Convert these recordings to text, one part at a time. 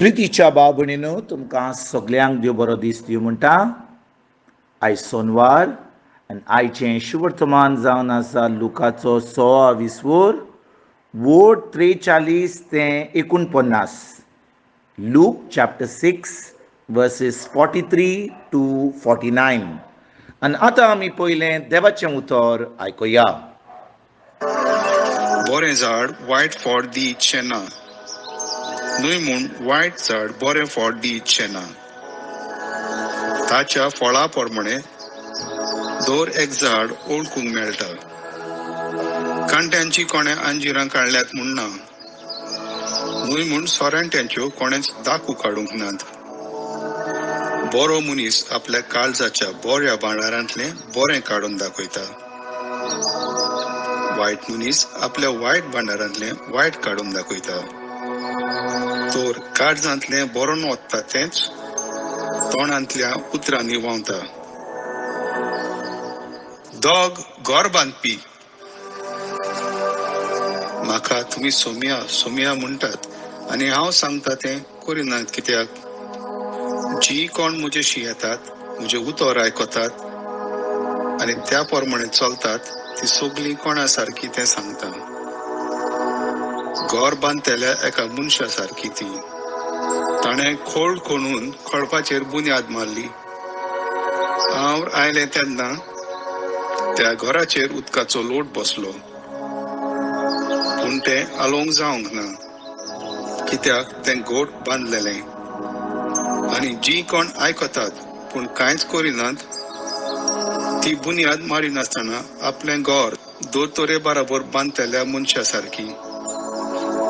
प्रितीच्या भाव भयणीनो, तुमकां सगल्यांक देव बरो दीस दिवं म्हणटा. आयज सोनवार आनी आयचें शुवर्तमान जावन आसा लुकाचो 16 विस्वोर वोट 43 ते 49. Luke chapter 6 verses 43 to 49. आनी आतां आमी पयलें देवाचें उतर आयकुया. बरें झाड वायट फळ दितशें ना, न्हय म्हूण वायट झाड बरें फळ दितशें ना. ताच्या फळा प्रमाणे दर एक झाड ओळखूंक मेळटा. कांट्यांची कोणें अंजिरां काडल्यात म्हूण ना, न्हय म्हूण सोरांट्यांच्यो कोणेंच दाखू काडूंक नात. बरो मनीस आपल्या काळजाच्या बऱ्या भांडारांतलें बरें काडून दाखयता. वायट मनीस आपल्या वायट भांडारांतलें वायट काडून दाखयता. तर काळजांतलें बरोवन वता तेंच तोंडांतल्या उतरांनी व्हांवता. दोग घर बांदपी म्हाका तुमी सोमया सोमया म्हणटात आनी हांव सांगता तें करिनात कित्याक? जी कोण म्हजेशी येतात, म्हजें उतर आयकतात आनी त्या प्रमाणे चलतात ती सगळीं कोणा सारकी तें सांगता. घर बांदतल्या एका मनशा सारकी ती. ताणें खोळ खणून खळपाचेर बुन्याद मारली. हांव आयलें तेन्ना त्या घराचेर उदकाचो लोट बसलो, पूण तें आलोवंक जावंक ना, कित्याक तें गोट बांदलेलें. आनी जी कोण आयकतात पूण कांयच करिनात ती बुन्याद मारिनासतना आपलें घर दोतोरे बराबर बांदतल्या मनशा सारकी.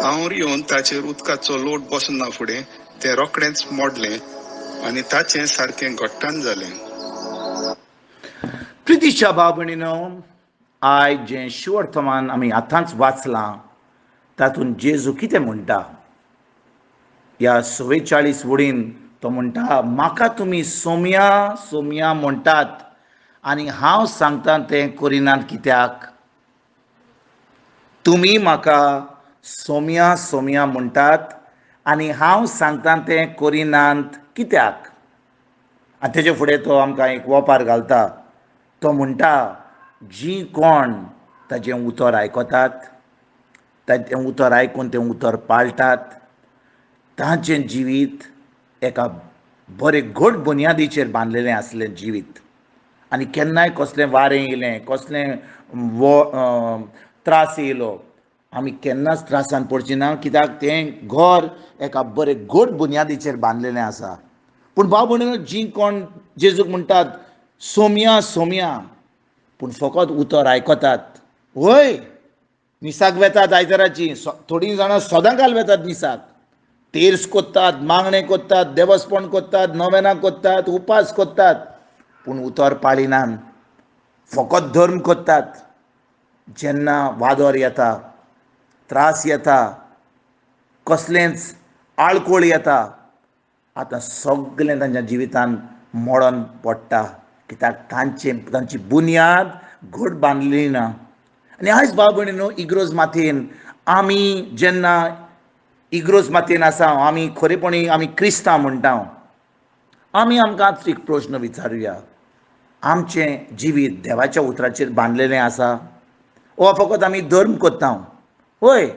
हांव येवन ताचेर उदकाचो लोट बसना फुडें तें रोखडेंच मोडलें आनी ताचें सारकें घट्टान जालें. प्रितीच्या भाव भयणीनो, आयज जें शुवर्तमान आमी आतांच वाचलां तातूंत जेजू कितें म्हणटा? ह्या 44 वडीन तो म्हणटा, म्हाका तुमी सोमया सोमया म्हणटात आनी हांव सांगता तें करिनात कित्याक? तुमी म्हाका सोमया सोमया म्हणटात आनी हांव सांगता तें करिनात कित्याक? आनी तेजे फुडें तो आमकां एक वोपार घालता. तो म्हणटा, जी कोण ताजें उतर आयकतात, ताजें उतर आयकून तें उतर पाळटात, तांचें जिवीत एका बरें घट बुन्यादीचेर बांदलेलें आसलें जिवीत. आनी केन्नाय कसलें वारें येयलें, कसलें त्रास येयलो, आमी केन्नाच त्रासान पडची ना, कित्याक तें घर एका बरें घट बुन्यादीचेर बांदलेलें आसा. पूण भाव भयणीनो, जी कोण जेजूक म्हणटात सोमया सोमया, पूण फकत उतर आयकतात. वय मिसाक वेतात आयताराची, थोडीं जाणां सदां काल वेतात मिसाक, तेर्स कोत्तात, मागणें कोत्तात, देवस्पण कोत्तात, नवेनां कोत्तात, उपास कोत्तात, पूण उतर पाळिनात, फकत धर्म कोत्तात. जेन्ना वादोर येता, त्रास येता, कसलेंच आळकोळ येता, आतां सगळें तांच्या जिवितान मोडोन पडटा, कित्याक तांची बुन्याद घट बांदली ना. आनी आयज भाव भयणीनो, इग्रोज मातयेन आमी जेन्ना इग्रोज मातयेन आसा, आमी खरेपणी आमी क्रिस्तांव म्हणटा, आमी आमकां एक प्रश्न विचारुया, आमचें जिवीत देवाच्या उतराचेर बांदलेलें आसा वा फकत आमी धर्म करता? हय,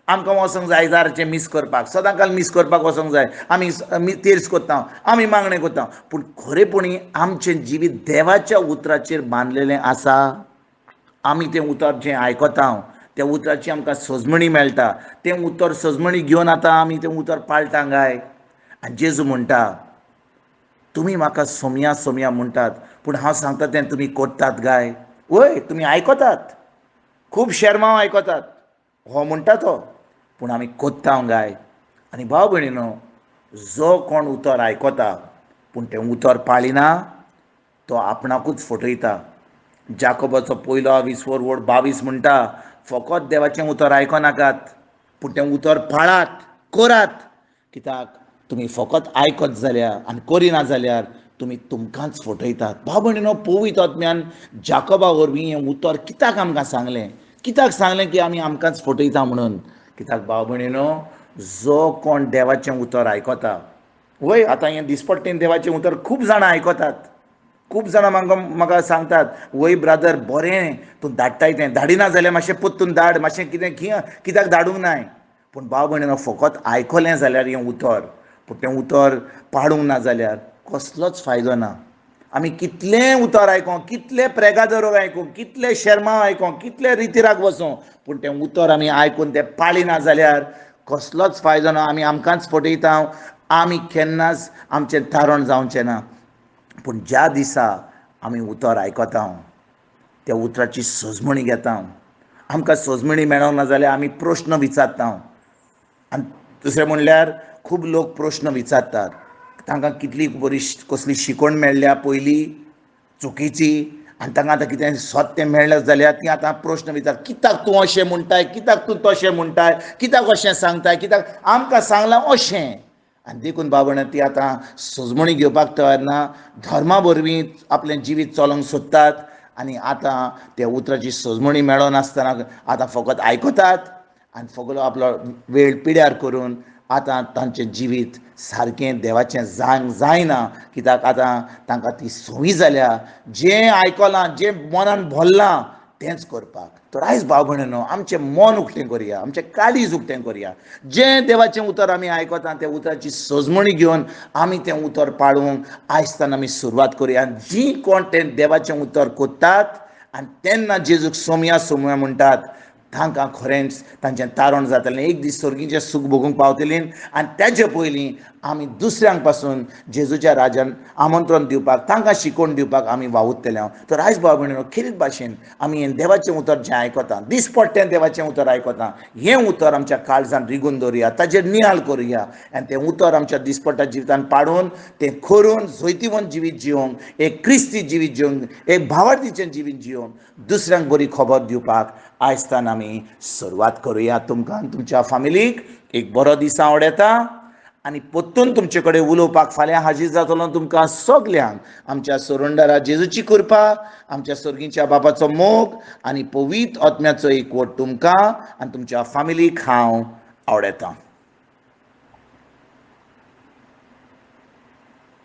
आमकां वचोंक जाय आयतारचें मीस करपाक, सदांकाल मीस करपाक वचोंक जाय, आमी तेर्स करता, आमी मागणें करता, पूण खरेपणी आमचें जिवीत देवाच्या उतराचेर बांदलेलें आसा? आमी तें उतर जें आयकता त्या उतराची आमकां सजमणी मेळटा, तें उतर सजमणी घेवन आतां आमी तें उतर पाळटा काय? आनी जेजू म्हणटा, तुमी म्हाका सोमया सोमया म्हणटात, पूण हांव सांगता तें तुमी करतात काय? वय, तुमी आयकतात, खूब शेरमांव आयकतात, हो म्हणटा तो, पूण आमी कोत्ता काय? आनी भाव भयणीनो, जो कोण उतर आयकता पूण तें उतर पाळिना तो आपणाकूच फटयता. जाकोबाचो पयलो 20 वड 22 म्हणटा, फकत देवाचें उतर आयकनाकात, पूण तें उतर पाळात, करात, कित्याक तुमी फकत आयकत जाल्यार आनी करिना जाल्यार तुमी तुमकांच फटयतात. भाव भयणीनो, पवित्र आत्म्यान जाकोबा वरवीं हें उतर कित्याक आमकां सांगलें? कित्याक सांगलें की आमी आमकांच फटयता म्हणून? कित्याक भाव भयणीनो, जो कोण देवाचें उतर आयकता, वय आतां हें दिसपट्टें देवाचें उतर खूब जाणां आयकतात, खूब जाणां म्हाका सांगतात, वय ब्रादर बरें तूं धाडटाय तें, धाडिना जाल्यार मातशें परतून धाड, मातशें कितें कित्याक धाडूंक नाय. पूण भाव भयणीनो, फकत आयकलें जाल्यार हें उतर, पूण तें उतर पाडूंक ना जाल्यार कसलोच फायदो ना. आमी कितलें उतर आयकों, कितले प्रेगादरो आयकूं, कितले शेर्मांव आयकों, कितले रितिराक वचों, पूण तें उतर आमी आयकून तें पाळिना जाल्यार कसलोच फायदो ना. आमी आमकांच फटयता, आमी केन्नाच आमचें तारण जावचें ना. पूण ज्या दिसा आमी उतर आयकता, त्या उतराची सजमणी घेता, आमकां सजमणी मेळोंक ना जाल्यार आमी प्रश्न विचारता. आनी दुसरें म्हणल्यार खूब लोक प्रश्न विचारतात, तांकां कितली बरी कसली शिकवण मेळ्ळ्या पयली चुकीची, आनी तांकां आतां कितें सत्य मेळ्ळें जाल्यार तीं आतां प्रश्न विचार, कित्याक तूं अशें म्हणटाय, कित्याक तूं तशें म्हणटाय, कित्याक अशें सांगताय, कित्याक आमकां सांगलां अशें. आनी देखून बाबा ती आतां सजमणी घेवपाक तयार ना, धर्मा वरवीं आपलें जिवीत चलोवंक सोदतात आनी आतां त्या उतराची सजमणी मेळनासतना आतां फकत आयकतात आनी फकत आपलो वेळ पिड्यार करून आतां तांचें जिवीत सारकें देवाचें जावंक जायना. कित्याक आतां तांकां ती संवय जाल्या, जें आयकलां, जें मनान भरलां तेंच करपाक. तर आयज भाव भयणीनो, आमचें मन उक्तें करुया, आमचें काळीज उक्तें करुया. जें देवाचें उतर आमी आयकता त्या उतराची सजमणी घेवन आमी तें उतर पाळूंक आयजतान आमी सुरवात करुया. जीं कोण तें देवाचें उतर कोत्तात आनी तेन्ना जेजूक सोमया सोमया म्हणटात, तांकां खरेंच तांचें तारण जातलें, एक दीस सर्गीचें सूख भोगूंक पावतलीं. आनी तेजे पयलीं आमी दुसऱ्यांक पासून जेजूच्या राजान आमंत्रण दिवपाक, तांकां शिकोवन दिवपाक आमी वावुरतले. तर आयज भाव भयणीनो, खेरीत भाशेन आमी हें देवाचें उतर जें आयकता, दिसपट्टें देवाचें उतर आयकता, हें उतर आमच्या काळजान रिगून दवरुया, ताचेर नियाळ करुया आनी तें उतर आमच्या दिसपट्ट्या जिवितान पाडून तें करून जैतिवंत जिवीत जिवंक, एक क्रिस्ती जिवीत जिवंक, एक भावार्थीचें जिवीत जिवंक दुसऱ्यांक बरी खबर दिवपाक आयजतान आमी सुरवात करुया. तुमकां तुमच्या फामिलीक एक बरो दीस आवडटा आनी परतून तुमचे कडेन उलोवपाक फाल्यां हाजीर जातलो. तुमकां सगल्यांक आमच्या सोरंडरा जेजूची कृपा, आमच्या सर्गीच्या बापाचो मोग आनी पवित्र आत्म्याचो एकवट तुमकां आनी तुमच्या फामिलीक हांव आवडटा.